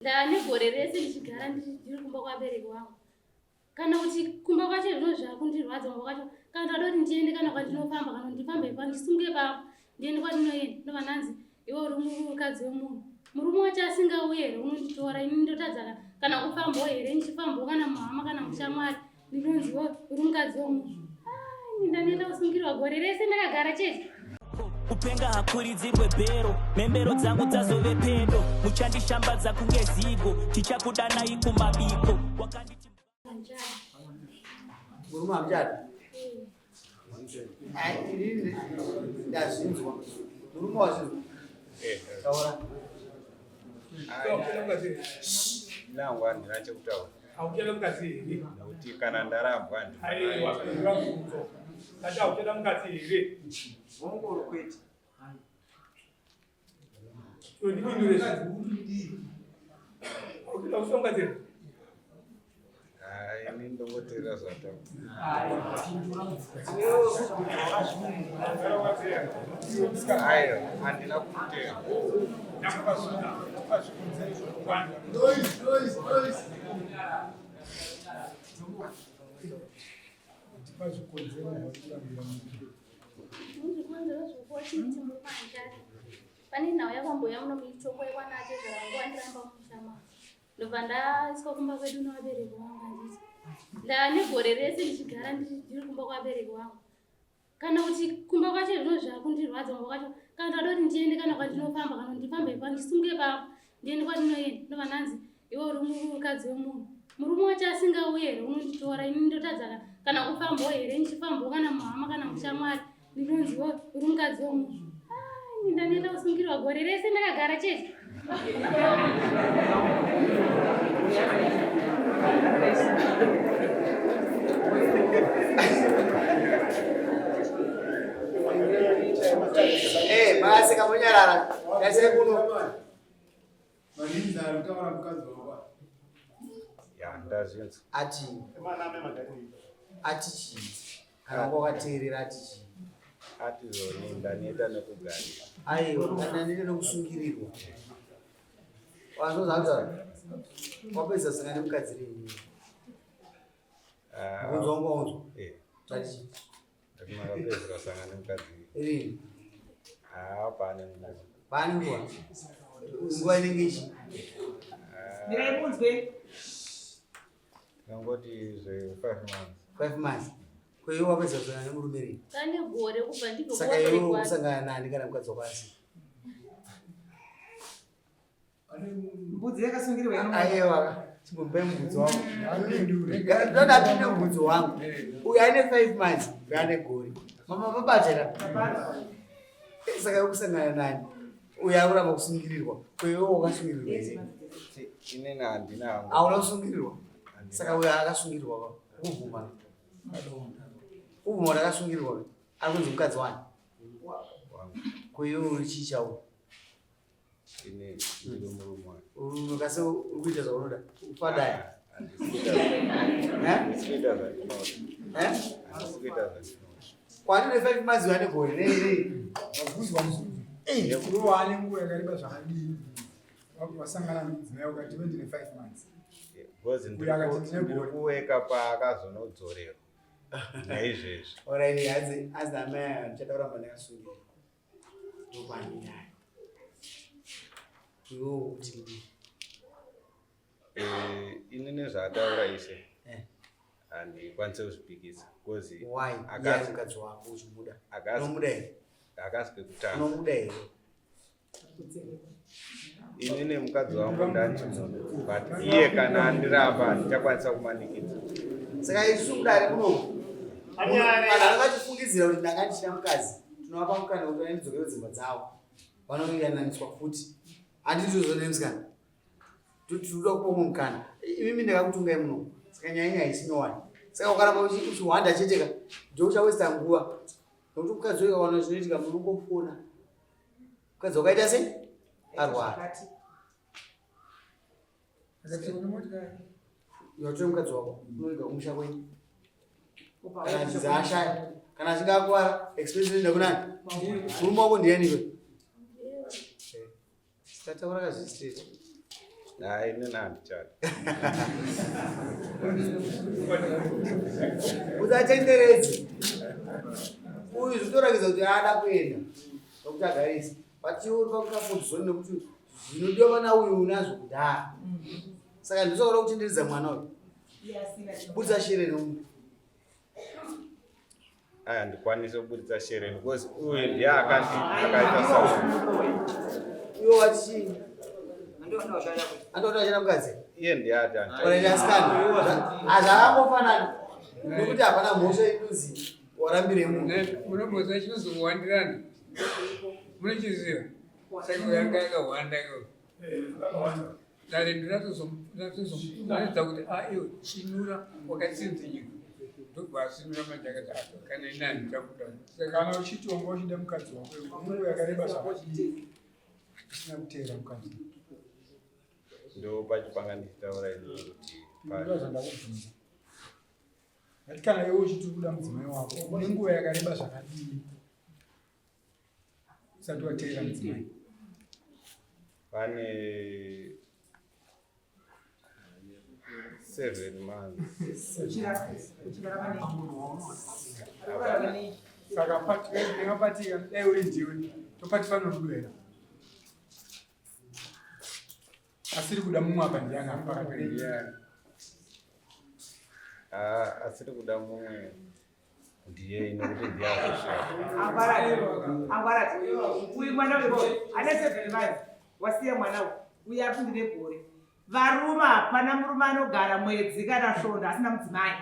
Ndane gore rese ndichigara ndiri kumba kwabereki wangu kana kuti kumba kwacho zvino zvakundirwadza kumba kwacho kana ndada kuti ndiende kana kwandinofamba kana ndifambe pandisunge papo ndiende kwandinoenda ndobva ndanzi iwe uri mukadzi wemunhu murume wacho asingauye here unonditora ini ndotadza kana kufambawo here ndichifambawo kana muhama kana mushamwari ndinonzi iwe uri mukadzi wemunhu ndaneta kusungirwa gore rese ndakagara chete kupenga hakuridzirwe bhero mhembero dzangu dzazove pedo muchandishambadza kunge zigo tichakudanai kumabiko wakanditi murume hamuchadi inini ndazvinzwa murume wazvinzwa eh, taura nangu handina chekutaura Hauchada mukadzi here? Nekuti kana ndarambwa Aiwa, ndinoda mubvunzo. Ndati hauchada mukadzi here? Hongu or kwete? Iwe ndipindure zve. Hauchada kusiya mukadzi here? Ini ndongoteerera zvataura. Aiwa, handina kutera. Pane nhau yakamboya muno muichoko yekwana atezvara nguva ndiramba mumusha mangu. Ndobva ndaiswa kumba kwedu nevabereki vangu handiti. Ndane gore rese ndichigara ndiri kumba kwabereki vangu. Kana kuti kumba kwacho zvino zvakundirwadza kumba kwacho kana ndada kuti ndiende kana kwandinofamba kana ndifambe pandisunge papo ndiende kwandinoenda ndobva ndanzi iwe uri mukadzi wemunhu murume wacho asingauye here unonditora ini ndotadza kana kufambawo here ndichifambawo kana muhama kana mushamwari ndinonzi iwe uri mukadzi wemunhu ah, ndaneta kusungirwa gore rese ndakagara chete Eh, basi kamonyarara. Taisai kuno. Maninzi ari kutaura mukadzi wako. Ya, ndazvinzwa. Ati. Ati chii? Kana wanga wakateerera ati chii? Ati zoni ndaneta nekugarira. Aiwa, ndaneta nekusungirirwa. Wanzwa zvaanotaura? Wapedza kusangana nemukadzi rini? Ah, Mubvunzo wangu waunzwa? Eh. Tati chii? Ndati makapedza kusangana nemukadzi. Rini? Ah, pane nguva. Pane nguva? Nguva inenge ichi? Mirai munzwe. Ndangoti zve 5 months. 5 months. Ko iwe wapedza kusangana nemurume rini? Pane gore kubva ndibve Saka iwe usangana nani kana mukadzi wako asina? Mbudzi yakasungirirwa ino. Aiwa, chimbomupai mubvunzo wangu. Ndoda apinde mubvunzo wangu. Uyu aine 5 months, uyu ane gore. Mama mabatira. Saka iwe kusangana nani? Uyu akuramba kusungirirwa. Ko iwe wakasungirirwa here? Inini handina hangu. Hauna kusungirirwa? Saka uyu akasungirirwa kubvuma. Kubvuma kuti akasungirirwa. Ari kunzi mukadzi wani? Ko iwe uri chii chawo? Ini ndiri murume wake. Unokase uri kuita zvaunoda. Ufadaya. Handisi kuita zvandinoda. Handisi kuita zvandinoda. Kwani une 5 months wane gore nei nei. Wabvunzwa mubvunzo. Iwe waane nguva yakareba zvakadii? Wasangana nemudzimai ukati iwe ndine 5 months. Because Uyo akati ndine ndiri gore. kuweka paakazonodzorerwa naizvezvi. Alright, hanzi hanzi amai aya ndichada kuramba ndakasungirirwa. Ndopane nyaya. Iwe kuti kudii? Eh, ini nezvaataura ishe Eh. handikwanise kuzvipikisa bcause Why? Iye ari mukadzi wako uchimuda. Unomuda here? akasi pekutanga Unomuda here? ini nemukadzi wangu ndandimuda but iye kana andiramba handichakwanisa kumanikidza Saka isu mudare muno vanhu vachifungidzira kuti ndanga ndichida mukadzi tinovapa mukana wekuti vaendidzokere dzimba dzavo vanoyananiswa futi handizvozvo nemusikana tinoda kupa umwe mukana imimi ndakakutungai muno saka nyaya iyi haisi nyowani saka ukaramba uchihwanda chete ka ndio uchawesta nguva nokuti mukadzi uyu kawana zvinoitika munongofona mukadzi wakaita sei arwara Yatore mukadzi wako unoiga kumusha kwenyu kana achinzi ashaya kana achinge akuvara expense inoenda kunani murume wako ndiyani iwe Tataura kazvi straight. Hai, inini handichada. Usatenderedze. Uyu zvitorakidza kuti haada kuenda nokuti agarisa. But iwe uri pakucomfort zone nekuti zvinodiwa pana uyu unazvo kudhara. Saka ndisokada kutenderedza mwana uyu. Budza shere nomunhu. Aya handikwanisi kuburitsa shereni because uyu ndiye akandi akaita sa Iwe wati andoda chana mukadzi. Iye ndiye ati Onaita asikana. Hazvakangofanana. Nekuti hapana mhosva inonzi warambire munhu. Munomboziva chinonzi kuwandirana? Munochiziva? Saka yanga yakawanda iyoyo. Dare ndinatozomuratidza kuti a ah, iwe chinura wakatsinzinyika ndobva asinura manje akati ah, kana ini handichakuda. Kana uchiti wanga uchida mukadzi wako nguva yakareba zvakadii usina kuteera mukadzi? Ndo pacho panga ndichitaura ini kuti pindura zvandakubvunza. Ngati kana iwe uchiti uri kuda mudzimai wako une nguva yakareba zvakadii usati wateera mudzimai? Pane 7 months. Saka patika dai uri ndiwe topati panorudo here? Asiri kuda mumwe apa ndiani apa pakati ndiani? Ah, asiri kuda mumwe ndiye inokuti ndiye akushaya. Angwarati, uyu mwana uyu ane 75 wasiya mwana uyu uyu ari kundine gore. Varume hapana murume anogara mwedzi kana svondo asina mudzimai.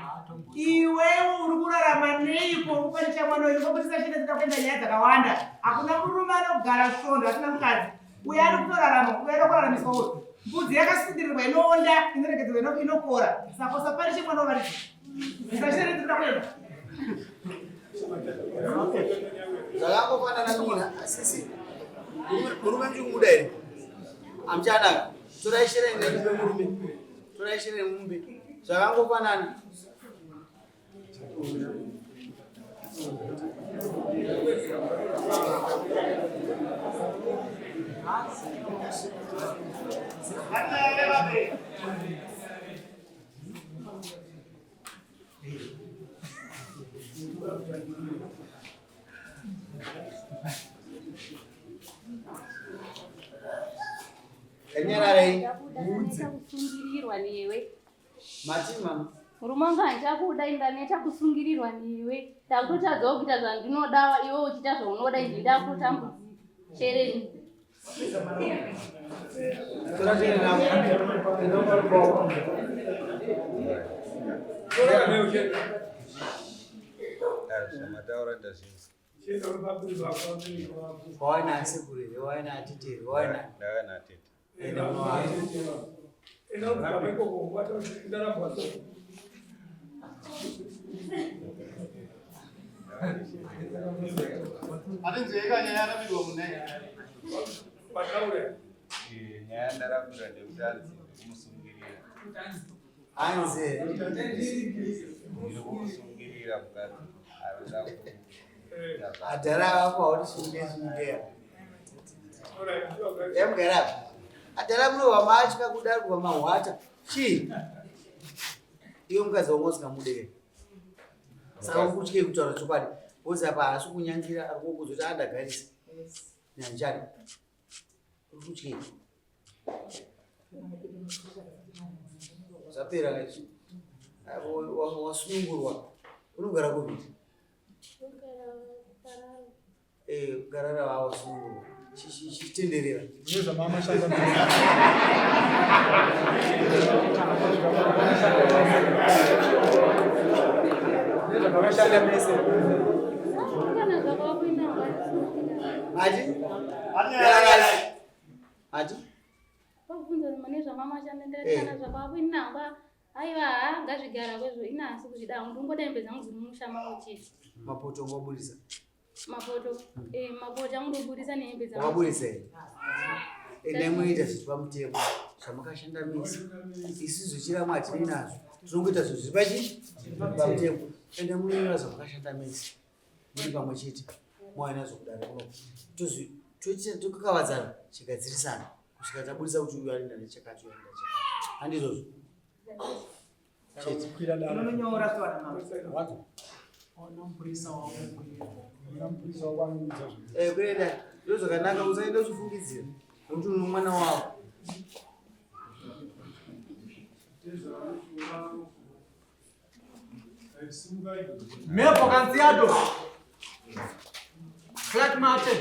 Iwewe uri kurarama neiko uri kupanisha mwana uyu ngobudisa chete dzida kuenda nyaya dzakawanda. Hakuna murume anogara svondo asina mukadzi. Uyo ari kutorarama, uyo ari kuraramiswa uyu. Mbudzi yakasungirirwa inoonda, inoregedzerwa inokora. Saka usaparishe mwana wevaridzi. Usashere dzida kuenda. Zvakangofanana mina asisi. Murume ndikumuda here? Amuchanaka. Torai shere nemupe murume. Torai shere mumbe. Zvakangofanana. Nyararei. Kusungirirwa newe. Mati mama. Murume wangu handichakuda ini ndaneta kusungirirwa newe. Ndakutotadzawo kuita zvandinoda iwe uchiita zvaunoda ini ndakutotambudzika. Shereni. Tora shereni yako. Zvamataura ndazvinzwa. Waina asekuru here? Waina atete here? Waina. Ndawana atete. Enda munowana. Nyaya yandarambira ndekuti hanzi ndikumusungirira. Hanzi. Ndiri kumusungirira mukadzi. Arikuda ku Adhara wako hautisunge sunge. Yamugara apa. Adhara munobva matya kudari kubva mahwata. Chii? Iwe mukadzi wanga usingamude ke. Saka ukutyei kutaura chokwadi. Because apa haasi kunyangira ari kukuudza kuti andagarisa. Nyanjani. Uri kutyei? Zvapera kaizvi. Wasunungurwa. Unogara kupi? Eh, garara wawo sunungurwa. Chitenderera. Nezvamamashanda. Nezvamakashanda mese. Ati? Ati? Wabvunza mane zvamama chandaitana zvakava kuinangwa aiwa haa ngazvigara kwezvo ini hasi kuzvida hangu ndingoda hembe dzangu dziri mumusha mavo chete. Mapoto ungoburitsa. Mapoto eh mapoto angoburitsa nehembe dzangu. Wakaburitsa here? Endai munoita zviri pamutemo zvamakashanda mese. Isu zvechiramwa hatinei nazvo. Tinongoita zvinhu zviri pachi pamutemo. Endai munonyora zvamakashanda mese. Muri pamwe chete. Mouya nazvo kudare kuno. Tozi toita tokakavadzana chigadzirisana. kusvika tabudisa kuti uyu anoenda nechakati uyu anoenda chakati handizvozvo Unonyora swana mama. Eh, kuenda ndo zvakanaka usaenda uchifungidzira nokuti uno mwana wavo. Mepo Canziado. Clark Martin.